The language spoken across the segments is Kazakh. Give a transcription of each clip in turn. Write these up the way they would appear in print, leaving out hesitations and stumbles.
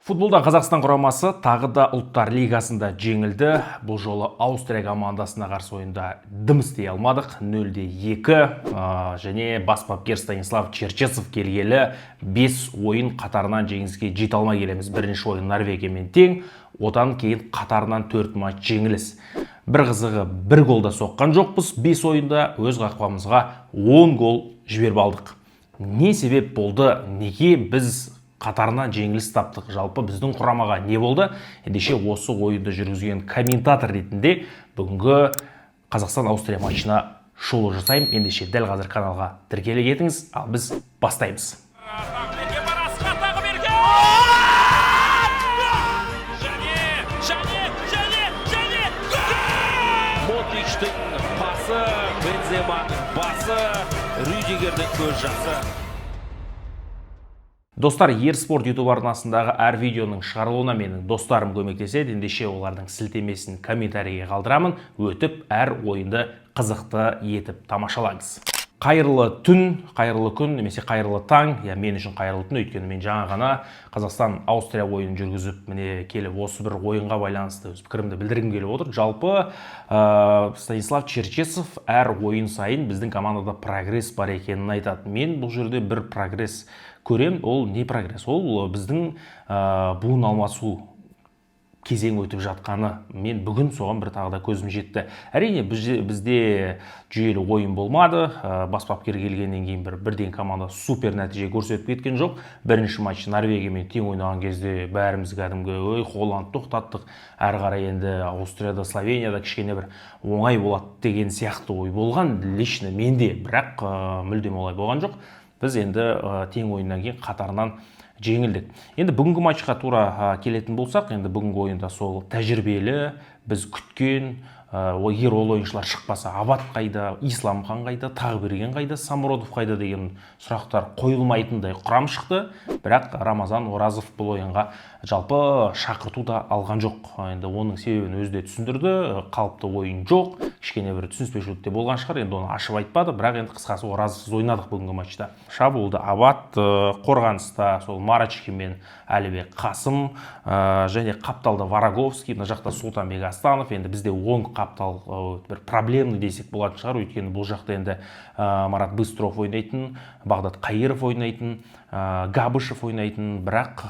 Футболда Қазақстан құрамасы тағы да Ұлттар лигасында жеңілді. Бұл жолы Аустрия командасына қарсы ойында дым істей алмадық. 0-2. Және бас бапкер Станислав Черчесов келгелі 5 ойын қатарынан жеңіске жете алмай келеміз. Бірінші ойын Норвегиямен тең, одан кейін қатарынан 4 матч жеңіліс. Бір қызығы, бір гол да соққан жоқпыз. 5 ойында өз қақпамызға 10 гол жіберіп алдық. Не себеп болды? Неге біз қатарынан жеңіліс таптық? Жалпы біздің құрамаға не болды? Ендеше, осы ойынды жүргізген комментатор ретінде бүгінгі Қазақстан Аустрия матчына шолу жасаймын. Ендеше, дәл қазір каналға тіркеле кетіңіз, ал біз бастаймыз. Тағы бар, Асхат, тағы Берген! Және, және, және, және Модричтің пасы, Бенземаның басы, Рюдигердің көз жасы. Достар, Ерспорт YouTube арнасындағы әр видеоның шығарылуына менің достарым көмектеседі. Ендеше, олардың сілтемесін комментарийге қалдырамын. Өтіп, әр ойынды қызықты етіп тамашалаңыз. Қайырлы түн, қайырлы күн немесе қайырлы таң. Я, мен үшін қайырлы түн, өйткені мен жаңа ғана Қазақстан Аустрия ойынын жүргізіп, міне, келіп, осы бір ойынға байланысты өз пікірімді білдіргім келіп отыр. Жалпы, Станислав Черчесов әр ойын сайын біздің командада прогресс бар екенін айтады. Мен бұл жерде бір прогресс көрем. Ол не прогресс? Ол біздің буын алмасу кезең өтіп жатқаны. Мен бүгін соған бір тағы да көзім жетті. Әрине, бізде жүйелі ойын болмады. Бас бапкер келгеннен кейін бірден команда супер нәтиже көрсетіп кеткен жоқ. Бірінші матч Норвегиямен тең ойнаған кезде бәріміз кәдімгі: «Ой, Холланд, тоқтаттық, әрі қарай енді Аустрияда, Словенияда кішкене бір оңай болады» деген сияқты ой болған лично менде. Бірақ мүлдем олай болған жоқ. Біз енді тең ойыннан кейін қатарынан жеңілдік. Енді бүгінгі матчқа тура келетін болсақ, енді бүгінгі ойында сол тәжірибелі, біз күткен, егер ол ойыншылар шықпаса, Абат қайда, Исламхан қайда, Тағыберген қайда, Самұродов қайда деген сұрақтар қойылмайтындай құрам шықты. Бірақ Рамазан Оразов бұл ойынға жалпы шақырту да алған жоқ. Енді оның себебін өзі де түсіндірді: қалыпты ойын жоқ, кішкене бір түсініспеушілік те болған шығар, енді оны ашып айтпады. Бірақ енді қысқасы, Оразовсыз ойнадық бүгінгі матчта. Шабуылда Абат, қорғаныста сол Марочкин мен Әлібек Қасым, және қапталда Вороговский, мына жақта Сұлтанбек Астанов. Енді бізде оң қаптал бір проблемный десек болатын шығар, өйткені бұл жақта енді Марат Быстров ойнайтын, Бағдат Қайыров ойнайтын, Габышев ойнайтын, бірақ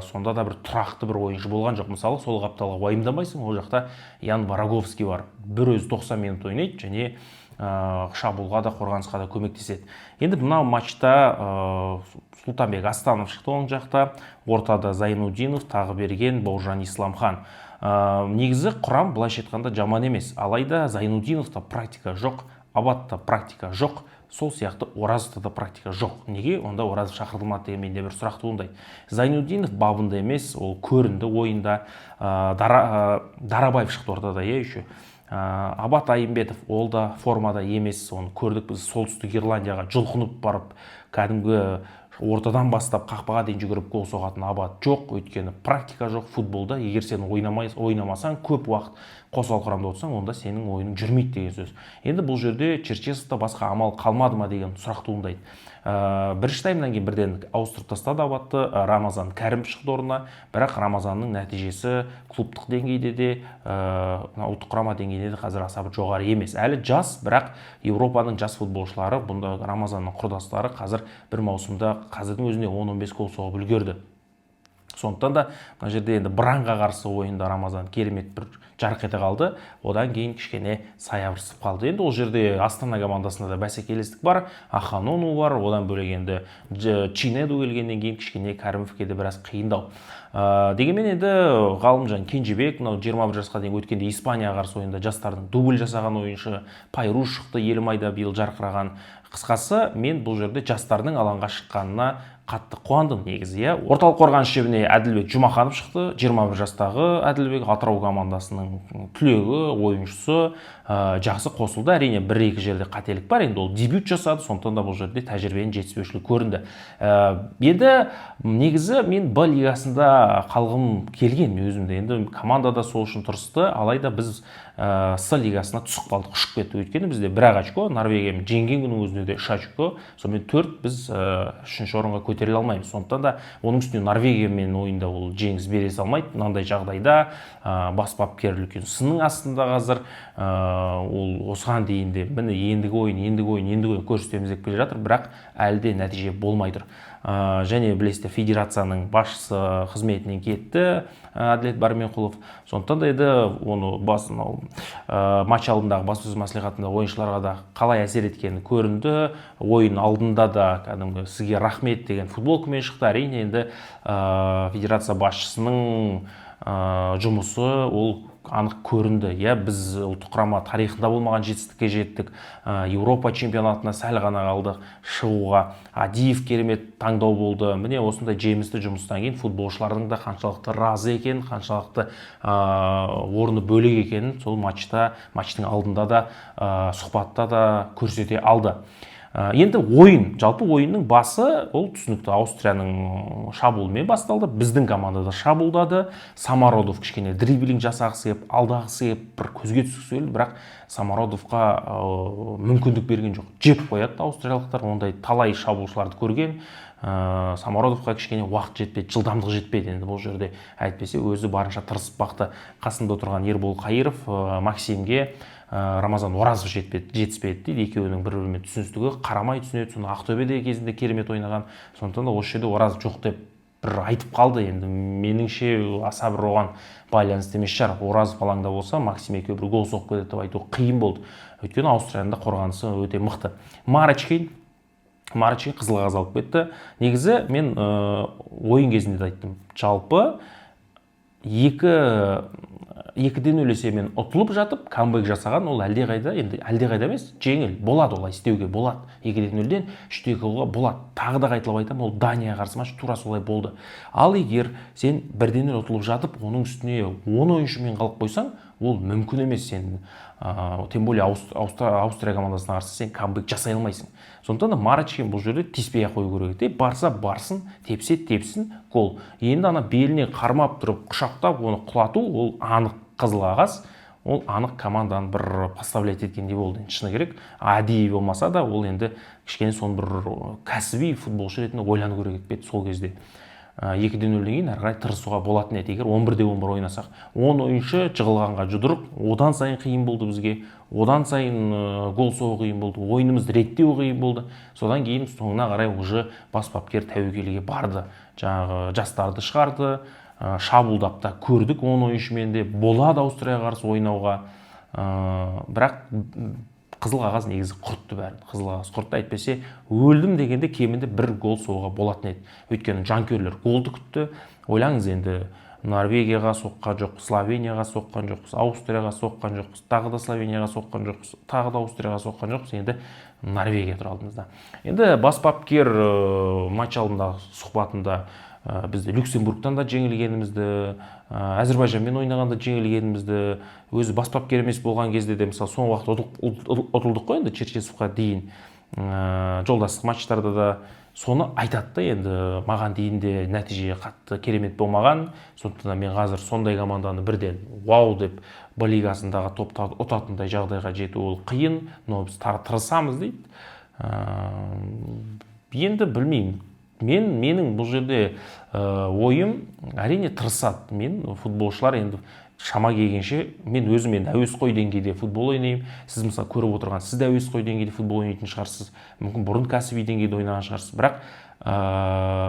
сонда да бір тұрақты бір ойыншы болған жоқ. Мысалы, сол қапталға уайымдамайсың, ол жақта Ян Вороговский бар, бір өзі 90 минут ойнайды және шабуылға да, қорғанысқа да көмектеседі. Енді мынау матчта Сұлтанбек Астанов шықты оң жақта, ортада Зайнудинов, Тағыберген, Бауыржан Исламхан. Негізі құрам былайша айтқанда жаман емес, алайда Зайнудиновта практика жоқ, Абатта практика жоқ, сол сияқты Оразовта да практика жоқ. Неге онда Оразов шақыртылмады деген менде бір сұрақ туындайды. Зайнудинов бабында емес, ол көрінді ойында. Дарабаев шықты ортада, иә, еще Абат Айымбетов, ол да формада емес, оны көрдік біз. Солтүстік Ирландияға жұлқынып барып, кәдімгі ортадан бастап қақпаға дейін жүгіріп гол соғатын Абат жоқ, өйткені практика жоқ футболда. Егер сен ойнамасаң, көп уақыт қосалқы құрамда отырсаң, онда сенің ойының жүрмейді деген сөз. Енді бұл жерде Черчесовта басқа амал қалмады ма деген сұрақ туындайды. Бірінші таймнан кейін бірден ауыстырып тастады Абатты, Рамазан Кәрімов шықты орнына. Бірақ Рамазанның нәтижесі клубтық деңгейде де, мына ұлттық құрама деңгейінде де қазір аса бір жоғары емес. Әлі жас, бірақ Еуропаның жас футболшылары, бұнда Рамазанның құрдастары, қазір бір маусымда қазірдің өзінде 10-15 гол соғып үлгерді. Сондықтан да мына жерде енді Бранға қарсы ойында Рамазан керемет бір жарқ ете қалды, одан кейін кішкене саябырсып қалды. Енді ол жерде Астана командасында да бәсекелестік бар, Аханону бар, одан бөлек енді Чинеду келгеннен кейін кішкене Кәрімовке де біраз қиындау. Дегенмен енді Ғалымжан Кенжебек, мынау 21 жасқа дейін өткенде Испанияға қарсы ойында жастардың дубль жасаған ойыншы, Пайруш шықты, Елімайда биыл жарқыраған. Қысқасы, мен бұл жерде жастардың алаңға шыққанына қатты қуандым негізі, иә. Орталық қорғаныс шебіне Әділбек Жұмаханов шықты, 21 жастағы Әділбек, Атырау командасының түлегі, ойыншысы, жақсы қосылды. Әрине, бір екі жерде қателік бар, енді ол дебют жасады, сондықтан да бұл жерде тәжірибенің жетіспеушілігі көрінді. Енді негізі мен Б лигасында қалғым келген өзімде, енді команда да сол үшін тырысты, алайда біз С лигасына түсіп қалдық, ұшып кетті, өйткені бізде бір ақ очко, Норвегиямен жеңген күннің өзінде де үш очко, сонымен төрт, біз үшінші орынға көтерілдік. Көтеріле алмаймыз. Сондықтан да оның үстіне Норвегиямен ойында ол жеңіс бере салмайды мынандай жағдайда. Бас бапкер үлкен сынның астында қазір. Ол осыған дейін де міне, ендігі ойын, ендігі ойын, ендігі ойын көрсетеміз деп келе жатыр, бірақ әлі де нәтиже болмай тұр. Және білесіздер, федерацияның басшысы қызметінен кетті, Әділет Барменқұлов. Сондықтан да енді оны бас мынау матч алдындағы баспасөз мәслихатында ойыншыларға да қалай әсер еткені көрінді. Ойын алдында да кәдімгі «сізге рахмет» деген футболкамен шықты. Әрине, енді федерация басшысының жұмысы ол анық көрінді, иә. Біз ұлттық құрама тарихында болмаған жетістікке жеттік. Еуропа чемпионатына сәл ғана қалды шығуға. Адиев керемет таңдау болды. Міне, осындай жемісті жұмыстан кейін футболшылардың да қаншалықты разы екенін, қаншалықты орны бөлек екенін сол матчта, матчтың алдында да, сұхбатта да көрсете алды. Енді ойын, жалпы ойынның басы ол түсінікті, Аустрияның шабуылымен басталды. Біздің команда да шабуылдады. Самородов кішкене дриблинг жасағысы келіп, алдағысы келіп, бір көзге түскісі келді, бірақ Самородовқа мүмкіндік берген жоқ, жеп қояды аустриялықтар. Ондай талай шабуылшыларды көрген. Самородовқа кішкене уақыт жетпеді, жылдамдық жетпеді енді бұл жерде. Әйтпесе өзі барынша тырысып бақты. Қасында отырған Ербол Қайыров Максимге Рамазан Оразов жетпеді, жетіспеді дейді. Екеуінің бір бірімен түсіністігі, қарамай түсінеді. Соны Ақтөбеде кезінде керемет ойнаған. Сондықтан да осы жерде Оразов жоқ деп бір айтып қалды. Енді меніңше, аса бір оған байланысты емес шығар. Оразов алаңда болса, Максим екеуі бір гол соғып кетеді деп айту қиын болды, өйткені Аустрияның да қорғанысы өте мықты. Марочкин қызыл қағаз алып кетті. Негізі мен ойын кезінде де айттым, жалпы 2 де 0 есебімен ұтылып жатып камбэк жасаған ол әлдеқайда, енді әлдеқайда емес, жеңіл болады, олай істеуге болады. 2 де 0-ден 3-2 қылуға болады. Тағы да қайталап айтамын, ол Данияға қарсы матч тура солай болды. Ал егер сен 1-0 ұтылып жатып, оның үстіне 10 ойыншымен қалып қойсаң, ол мүмкін емес. Сен тем более Аустрия командасына қарсы сен камбэк жасай алмайсың. Сондықтан да Марочкин бұл жерде тиіспей ақ қою керек еді. Барса барсын, тепсе тепсін, гол. Енді ана беліне қармап тұрып, құшақтап, оны құлату, ол анық қызыл қағаз, ол анық команданы бір подставлять еткендей болды. Енді шыны керек, әдейі болмаса да, ол енді кішкене соны бір кәсіби футболшы ретінде ойлану керек еді сол кезде. 2-0-ден кейін әрі қарай тырысуға болатын еді, егер 11 де 11 ойнасақ. 10 ойыншы жығылғанға жұдырық, одан сайын қиын болды бізге, одан сайын гол соғу қиын болды, ойынымызды реттеу қиын болды. Содан кейін соңына қарай уже бас бапкер тәуекелге барды, жаңағы жастарды шығарды. Шабуылдап та көрдік, 10 ойыншымен де болады Аустрияға қарсы ойнауға. Бірақ қызыл қағаз негізі құртты бәрін, қызыл қағаз құртты. Әйтпесе өлдім дегенде кемінде бір гол соғуға болатын еді, өйткені жанкүйерлер голды күтті. Ойлаңыз енді, Норвегияға соққан жоқпыз, Словенияға соққан жоқпыз, Аустрияға соққан жоқпыз, тағы да Словенияға соққан жоқпыз, тағы да Аустрияға соққан жоқпыз, енді Норвегия тұр алдымызда. Енді бас бапкер матч алдындағы сұхбатында бізді Люксембургтан да жеңілгенімізді, Әзірбайжанмен ойнағанда жеңілгенімізді, өзі бас бапкер емес болған кезде де, мысалы, соңғы уақытта ұтылдық қой енді Черчесовқа дейін, жолдастық матчтарда да, соны айтады да. Енді маған дейін де нәтиже қатты керемет болмаған, сондықтан да мен қазір сондай команданы бірден вау деп Б лигасындағы топты ұтатындай жағдайға жету ол қиын, но біз тырысамыз дейді. Енді білмеймін, менің бұл жерде ойым, әрине, тырысады. Мен футболшылар енді шама келгенше, мен өзім енді әуесқой деңгейде футбол ойнаймын. Сіз, мысалы, көріп отырған сіз де әуесқой деңгейде футбол ойнайтын шығарсыз, мүмкін, бұрын кәсіби деңгейде ойнаған шығарсыз, бірақ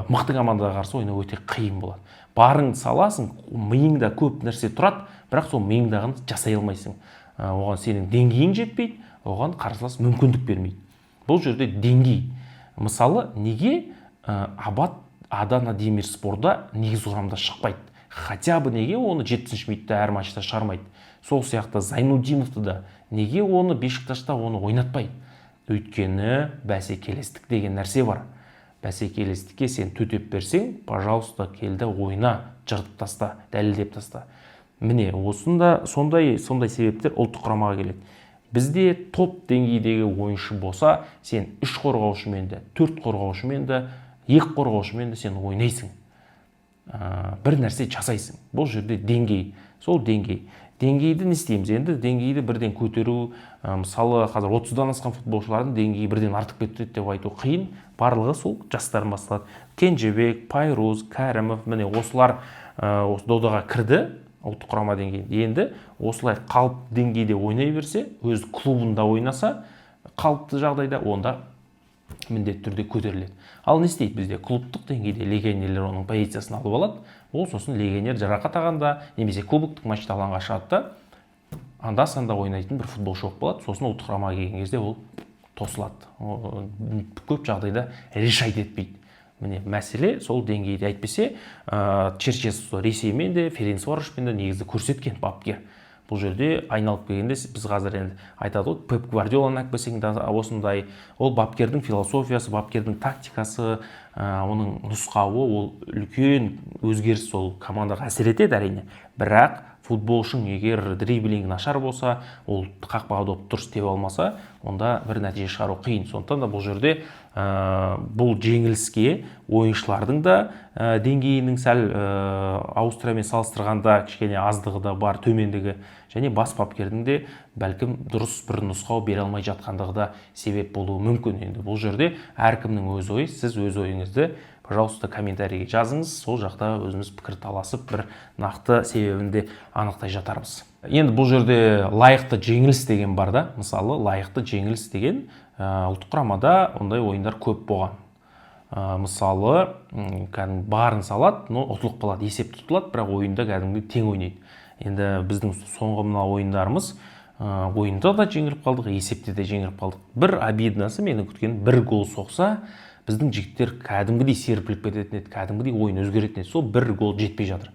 мықты командаға қарсы ойнау өте қиын болады. Барыңды саласың, миыңда көп нәрсе тұрады, бірақ сол миыңдағыны жасай алмайсың. Оған сенің деңгейің жетпейді, оған қарсылас мүмкіндік бермейді. Бұл жерде деңгей. Мысалы, неге Абат Адана Демирспорда негізгі құрамда шықпайды хотя бы? Неге оны 70-минутта әр матчта шығармайды? Сол сияқты Зайнудиновты да неге оны Бешикташта оны ойнатпайды? Өйткені бәсекелестік деген нәрсе бар. Бәсекелестікке сен төтеп берсең, пожалуйста, келді, ойна, жыртып таста, дәлелдеп таста. Міне, осында сондай себептер ұлттық құрамаға келеді. Бізде топ деңгейдегі ойыншы болса, сен үш қорғаушымен де, төрт қорғаушымен де, екі қорғаушымен де сен ойнайсың, бір нәрсе жасайсың. Бұл жерде деңгей, сол деңгей. Деңгейді не істейміз енді? Деңгейді бірден көтеру, мысалы, қазір 30-дан асқан футболшылардың деңгейі бірден артып кетті деп айту қиын. Барлығы сол жастардан басталады. Кенжебек, Пайруз, Кәрімов, міне, осылар осы додаға кірді ұлттық құрама деңгейінде. Енді осылай қалыпты деңгейде ойнай берсе, өз клубында ойнаса қалыпты жағдайда, онда міндетті түрде көтеріледі. Ал не істейді? Бізде клубтық деңгейде легионерлер оның позициясын алып алады. Ол сосын легионер жарақат алғанда немесе кубоктық матчта алаңға шығады да, анда санда ойнайтын бір футболшы болып қалады. Сосын ұлттық құрамаға келген кезде ол тосылады, көп жағдайда решать етпейді. Міне, мәселе сол деңгейде. Әйтпесе Черчесов Ресеймен де, Ференцварошпен де негізі көрсеткен бапкер. Бұл жерде айналып келгенде, біз қазір енді айтады ғой, Пеп Гвардиоланы алып келсең де осындай. Ол бапкердің философиясы, бапкердің тактикасы, оның нұсқауы, ол үлкен өзгеріс, сол командаға әсер етеді, әрине. Бірақ футболшың егер дриблинг нашар болса, ол қақпаға доп дұрыс тебе алмаса, онда бір нәтиже шығару қиын. Сондықтан да бұл жерде бұл жеңіліске ойыншылардың да деңгейінің сәл Аустриямен салыстырғанда кішкене аздығы да бар, төмендігі, және бас бапкердің де бәлкім дұрыс бір нұсқау бере алмай жатқандығы да себеп болуы мүмкін. Енді бұл жерде әркімнің өз ойы. Сіз өз ойыңызды, пожалуйста, комментарийге жазыңыз. Сол жақта өзіміз пікір таласып, бір нақты себебін де анықтай жатармыз. Енді бұл жерде лайықты жеңіліс деген бар да. Мысалы, лайықты жеңіліс деген, ұлттық құрамада ондай ойындар көп болған. Мысалы, кәдімгі барын салады, но ұтылып қалады, есеп тұтылады, бірақ ойында кәдімгі тең ойнайды. Енді біздің соңғы мына ойындарымыз, ойында да жеңіліп қалдық, есепте де жеңіліп қалдық. Бір обидносы, менің күткенім, бір гол соқса, біздің жігіттер кәдімгідей серпіліп кететін еді, кәдімгідей ойын өзгеретін еді. Сол бір гол жетпей жатыр.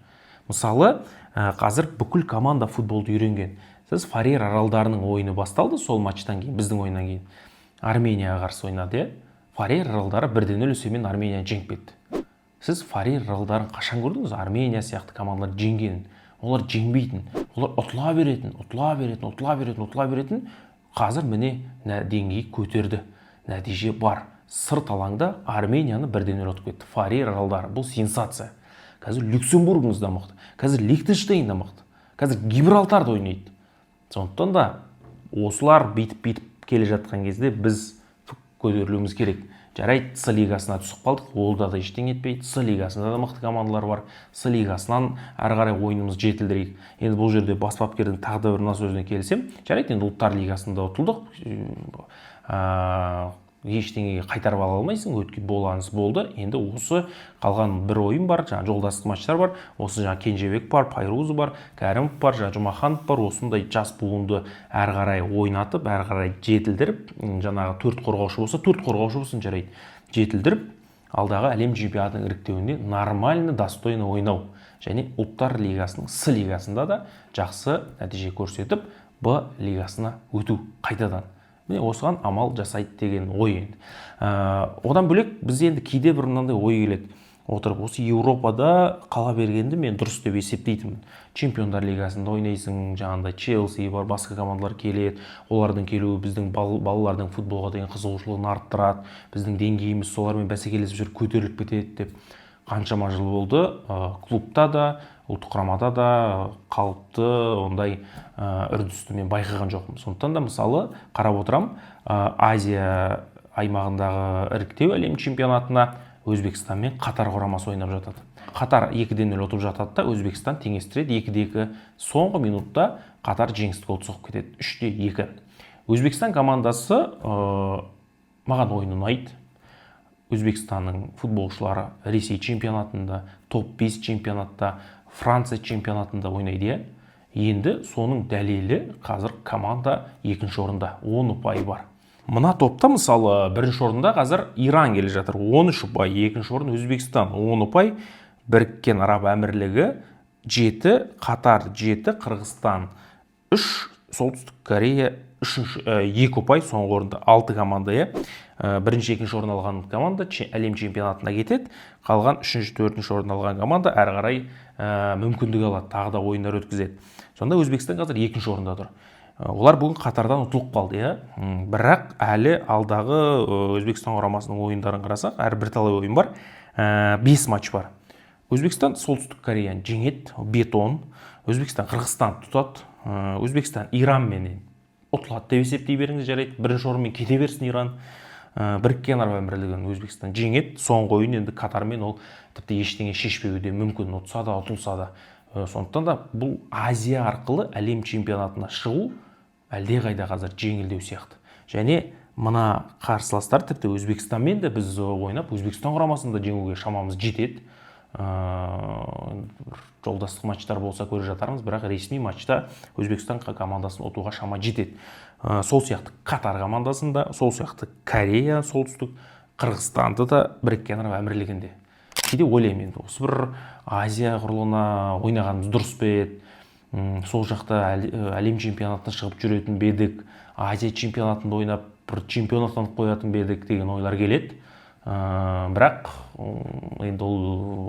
Мысалы, қазір бүкіл команда футболды үйренген. Сіз Фарер аралдарының ойыны басталды, сол матчтан кейін, біздің ойыннан кейін Арменияға қарсы ойнады, иә. Фарер аралдары 1-0 есебімен Арменияны жеңіп кетті. Сіз Фарер аралдарын қашан көрдіңіз Армения сияқты командалар жеңгенін? Олар жеңбейтін, олар ұтыла беретін, ұтыла беретін, ұтыла беретін, ұтыла беретін. Қазір, міне, деңгей көтерді, нәтиже бар. Сырт алаңда Арменияны 1-0 ұтып кетті Фарер аралдары. Бұл сенсация. Қазір Люксембургіңіз да мықты, қазір Лихтенштейн да мықты, қазір Гибралтар да ойнайды. Сондықтан да осылар бүйтіп бүйтіп келе жатқан кезде біз көтерілуіміз керек. Жарайды, С лигасына түсіп қалдық, ол да ештеңе етпейді. С лигасында да мықты командалар бар. С лигасынан әрі қарай ойынымызды жетілдірейік. Енді бұл жерде бас бапкердің тағы да бір мына сөзіне келісемін. Жарайды, енді Ұлттар лигасында ұтылдық, ештеңеге қайтарып ала алмайсың, өткен болғанысы болды. Енді осы қалған бір ойын бар, жаңағы жолдастық матчтар бар. Осы жаңағы Кенжебек бар, Пайрузы бар, Кәрімов бар, жаңағы Жұмаханов бар. Осындай жас буынды әрі қарай ойнатып, әрі қарай жетілдіріп, жаңағы төрт қорғаушы болса, төрт қорғаушы болсын, жарайды, жетілдіріп, алдағы әлем чемпионатының іріктеуінде нормально, достойно ойнау және Ұлттар лигасының С лигасында да жақсы нәтиже көрсетіп, Б лигасына өту қайтадан. Міне, осыған амал жасайды деген ой. Енді одан бөлек, біз енді кейде бір мынандай ой келеді отырып: осы Еуропада қала бергенді мен дұрыс деп есептейтінмін. Чемпиондар лигасында ойнайсың, жаңағындай Челси бар, басқа командалар келеді. Олардың келуі біздің балалардың футболға деген қызығушылығын арттырады, біздің деңгейіміз солармен бәсекелесіп жүріп көтеріліп кетеді деп. Қаншама жыл болды, клубта да, ұлттық құрамада да қалыпты ондай үрдісті мен байқаған жоқпын. Сондықтан да, мысалы, қарап отырамын, Азия аймағындағы іріктеу әлем чемпионатына Өзбекстан мен Қатар құрамасы ойнап жатады. Қатар 2-0 ұтып жатады да, Өзбекстан теңестіреді 2-2. Соңғы минутта Қатар жеңісті гол соғып кетеді, 3-2. Өзбекстан командасы, маған ойыны ұнайды. Өзбекстанның футболшылары Ресей чемпионатында, топ 5 чемпионатта, Франция чемпионатында ойнайды, иә. Енді соның дәлелі, қазір команда екінші орында, 10 ұпайы бар. Мына топта, мысалы, бірінші орында қазір Иран келе жатыр, 13 ұпай. Екінші орын Өзбекстан, 10 ұпай. Біріккен Араб Әмірлігі 7, Қатар 7, Қырғызстан 3, Солтүстік Корея үшінші, 2 ұпай, соңғы орында. Алты команда, иә. Бірінші, екінші орын алған команда әлем чемпионатына кетеді. Қалған үшінші, төртінші орын алған команда әрі қарай мүмкіндік алады, тағы да ойындар өткізеді. Сонда Өзбекстан қазір екінші орында тұр. Олар бүгін Қатардан ұтылып қалды, иә. Бірақ әлі алдағы Өзбекстан құрамасының ойындарын қарасақ, әрі бірталай ойын бар. 5 матч бар. Өзбекстан Солтүстік Кореяны жеңеді, бетон. Өзбекстан Қырғызстан тұтады. Өзбекстан Иранменен ұтылады деп есептей беріңіз, жарайды, бірінші орынмен кете берсін Иран. Біріккен Араб Әмірлігін Өзбекстан жеңеді. Соңғы ойын енді Катармен, ол тіпті ештеңе шешпеуі де мүмкін, ұтса да, ұтылса да. Сондықтан да бұл Азия арқылы әлем чемпионатына шығу әлдеқайда қазір жеңілдеу сияқты. Және мына қарсыластар, тіпті Өзбекстанмен де біз ойнап, Өзбекстан құрамасын да жеңуге шамамыз жетеді. Бір жолдастық матчтар болса, көре жатармыз, бірақ ресми матчта Өзбекстан командасын ұтуға шама жетеді. Сол сияқты Катар командасын да, сол сияқты Корея, Солтүстік, Қырғызстанды да, Біріккен Араб Әмірлігінде. Кейде ойлаймын, енді осы бір Азия құрлығына ойнағанымыз дұрыс па еді? Сол жақта әлем чемпионатына шығып жүретін бе едік, Азия чемпионатында ойнап, бір чемпион атанып қоятын ба едік деген ойлар келеді. Бірақ енді ол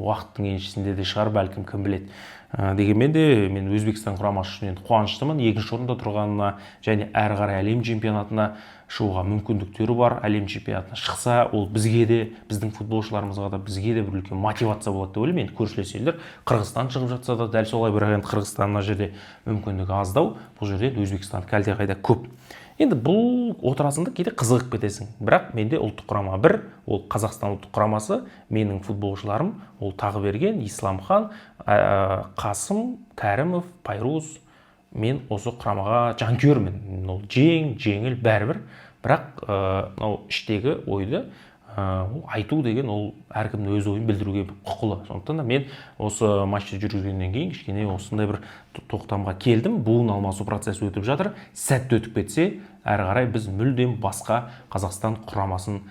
уақыттың еншісінде де шығар бәлкім, кім біледі. Дегенмен де мен Өзбекстан құрамасы үшін енді қуаныштымын екінші орында тұрғанына және әрі қарай әлем чемпионатына шығуға мүмкіндіктері бар. Әлем чемпионатына шықса, ол бізге де, біздің футболшыларымызға да, бізге де бір үлкен мотивация болады деп ойлаймын. Енді көршілес елдер, Қырғызстан шығып жатса да дәл солай, бірақ енді Қырғызстан мына жерде мүмкіндігі аздау, бұл жерде енді Өзбекстандікі әлдеқайда көп. Енді бұл отырасың да, кейде қызығып кетесің. Бірақ менде ұлттық құрама бір, ол Қазақстан ұлттық құрамасы. Менің футболшыларым ол Тағыберген, Исламхан, Қасым, Кәрімов, Пайруз. Мен осы құрамаға жанкүйермін. Ол жең, жеңіл бәрібір, бірақ мынау іштегі ойды ол айту деген, ол әркімнің өз ойын білдіруге құқылы. Сондықтан да мен осы матчты жүргізгеннен кейін кішкене осындай бір тоқтамға келдім. Буын алмасу процесі өтіп жатыр. Сәтті өтіп кетсе, әрі қарай біз мүлдем басқа Қазақстан құрамасын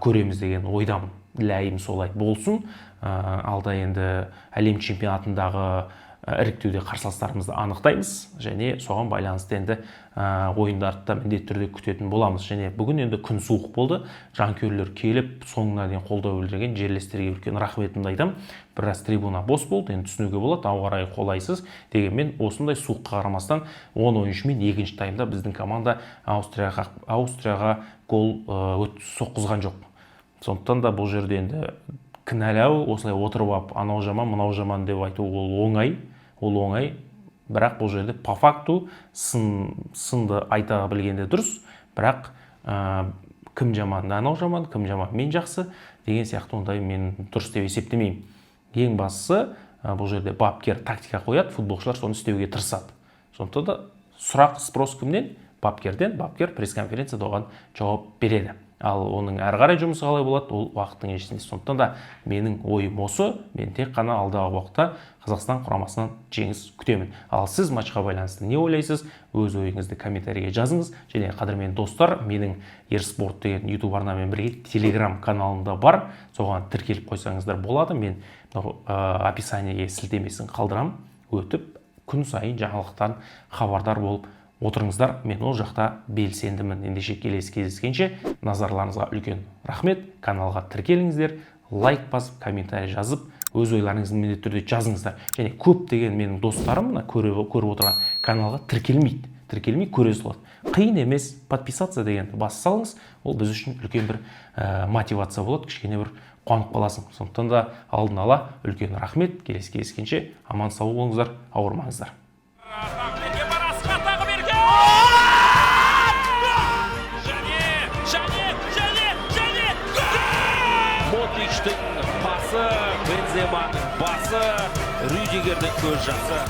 көреміз деген ойдамын. Ләйім солай болсын. Алда енді әлем чемпионатындағы іріктеуде қарсыластарымызды анықтаймыз және соған байланысты енді ойындарды да міндетті түрде күтетін боламыз. Және бүгін енді күн суық болды, жанкүйерлер келіп, соңына дейін қолдау білдірген жерлестерге үлкен рахметімді айтамын. Біраз трибуна бос болды, енді түсінуге болады, ауа райы қолайсыз. Дегенмен осындай суыққа қарамастан 10 ойыншымен екінші таймда біздің команда Аустрияға гол соққызған жоқ. Сондықтан да бұл жерде енді кінәлау, осылай отырып алып, анау жаман, мынау жаман деп айту ол оңай, ол оңай. Бірақ бұл жерде по факту сынды айта білгенде дұрыс. Бірақ кім жаман, анау жаман, кім жаман, мен жақсы деген сияқты, ондай мен дұрыс деп есептемеймін. Ең бастысы, бұл жерде бапкер тактика қояды, футболшылар соны істеуге тырысады. Сондықтан да сұрақ, спрос кімнен? Бапкерден. Бапкер пресс-конференцияда оған жауап береді. Ал оның әрі қарай жұмысы қалай болады, ол уақыттың еншісінде. Сондықтан да менің ойым осы: мен тек қана алдағы уақытта Қазақстан құрамасынан жеңіс күтемін. Ал сіз матчқа байланысты не ойлайсыз? Өз ойыңызды комментарийге жазыңыз. Және, қадірменді достар, менің Ерспорт деген YouTube арнамен бірге Телеграм каналымда бар, соған тіркеліп қойсаңыздар болады. Мен мынау описаниеге сілтемесін қалдырамын, өтіп, күн сайын жаңалықтан хабардар болып отырыңыздар. Мен ол жақта белсендімін. Ендеше, келесі кездескенше, назарларыңызға үлкен рахмет. Каналға тіркеліңіздер, лайк басып, комментарий жазып, өз ойларыңызды міндетті түрде жазыңыздар. Және көптеген менің достарым, мына көріп отырған, каналға тіркелмейді, тіркелмей көре салады. Қиын емес, подписаться дегенді баса салыңыз. Ол біз үшін үлкен бір мотивация болады, кішкене бір қуанып қаласың. Сондықтан да алдын ала үлкен рахмет. Келесі кездескенше аман сау болыңыздар, ауырмаңыздар. Тағыберген бар, Асхат Тағыберген! Және, және, және, және гол! Модричтің пасы, Бенземаның басы, Рюдигердің көз жасы.